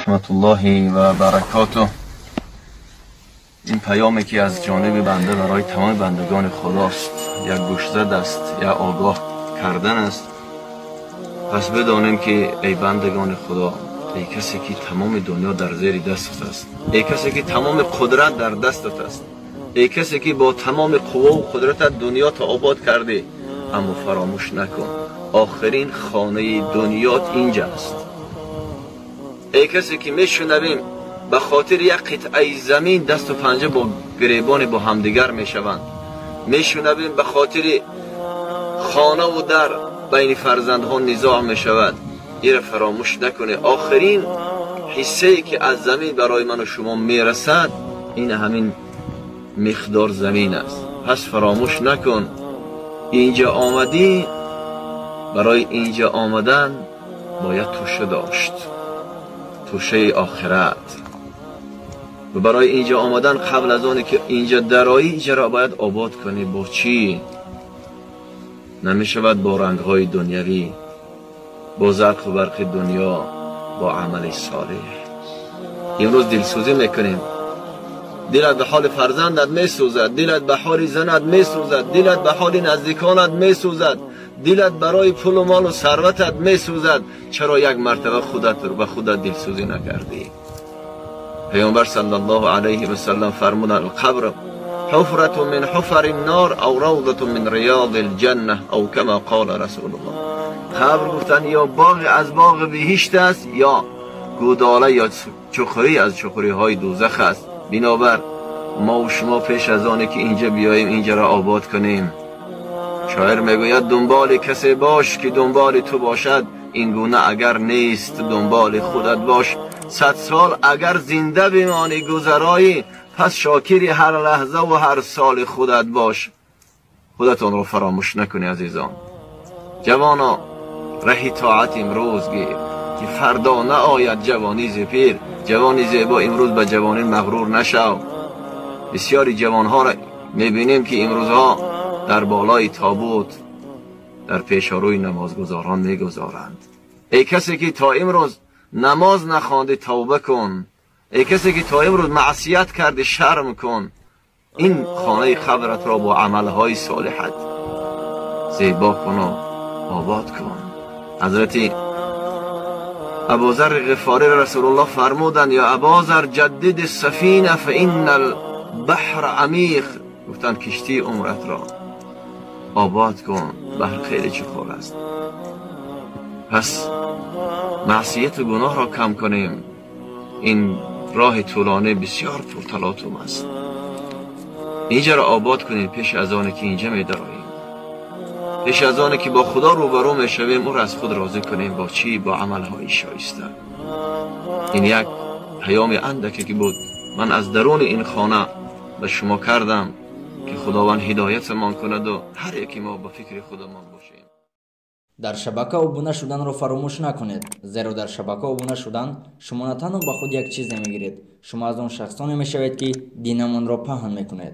رحمت الله و برکاته. این پیامی که از جانب بنده برای تمام بندگان خداست، یک گوشزد است یا آگاه کردن است. پس بدانیم که ای بندگان خدا، ای کسی که تمام دنیا در زیر دستت است، ای کسی که تمام قدرت در دستت است، ای کسی که با تمام قوا و قدرت دنیا تا آباد کردی، اما فراموش نکن آخرین خانه دنیات اینجاست. ای کسی که میشنویم به خاطر یک قطعه زمین دست و پنجه با گریبان با همدیگر میشوند، میشنویم به خاطر خانه و در بین فرزندها نزاع میشود، این فراموش نکنه. آخرین حصه که از زمین برای من و شما میرسد این همین مقدار زمین است. پس فراموش نکن اینجا آمدی، برای اینجا آمدن باید توشه داشت، توشه آخرت. و برای اینجا آمدن قبل از آن که اینجا درایی، اینجا را باید آباد کنی. با چی؟ نمیشود با رنگهای دنیوی، با زرق و برق دنیا، با عمل صالح. امروز دلسوزی میکنیم، دلت به حال فرزندت میسوزد، دلت به حال زنت میسوزد، دلت به حال نزدیکانت میسوزد، دلت برای پول و مال و ثروتت میسوزد. چرا یک مرتبه خودت رو به خودت دلسوزی نکردی؟ پیامبر صلی الله علیه و سلم فرمودند القبر حفرة من حفر النار او روضة من ریاض الجنه او کما قال رسول الله. قبر گفتن یا باغ از باغ بهشت است یا گوداله یا چخری از چخری های دوزخ است. بنابر ما و شما پیش از آنه که اینجا بیاییم اینجا را آباد کنیم. شاعر میگوید دنبال کسی باش که دنبال تو باشد، این گونه اگر نیست دنبال خودت باش. 100 سال اگر زنده بمانی گذرایی، پس شاکری هر لحظه و هر سال خودت باش. خودتان را فراموش نکنی عزیزان. جوانا ره طاعت امروز گیر که فردا نه آید جوانی ز پیر. جوانی زیبا امروز به جوانی مغرور نشو. بسیاری جوانها را میبینیم که امروزها در بالای تابوت در پیشاروی نمازگزاران میگذارند. ای کسی که تا امروز نماز نخوانده توبه کن، ای کسی که تا امروز معصیت کرده شرم کن. این خانه قبرت را با عملهای صالحت زیبا کن و آباد کن. حضرت ابوذر غفاری رسول الله فرمودند یا اباذر جدد السفینه فان البحر عمیق. گفتند کشتی عمرت را آباد کن، بحر خیلی چخور است. پس معصیت و گناه را کم کنیم. این راه طولانه بسیار پرتلاطم است. اینجا را آباد کنیم پیش از آن که اینجا می دراییم، پیش از آن که با خدا روبرو می شویم او را از خود راضی کنیم. با چی؟ با عملهای شایسته. این یک پیام اندکی که بود من از درون این خانه به شما کردم که خداوند هدایتمان کند و هر یکی ما با فکر خودمان باشیم. Дар шабака обуна шуданро фаромӯш накунед, зеро дар шабака обуна шудан шумо на танҳо ба худ як чизе мегиред, шумо аз он шахсоне мешавед, ки динамонро паҳн мекунед.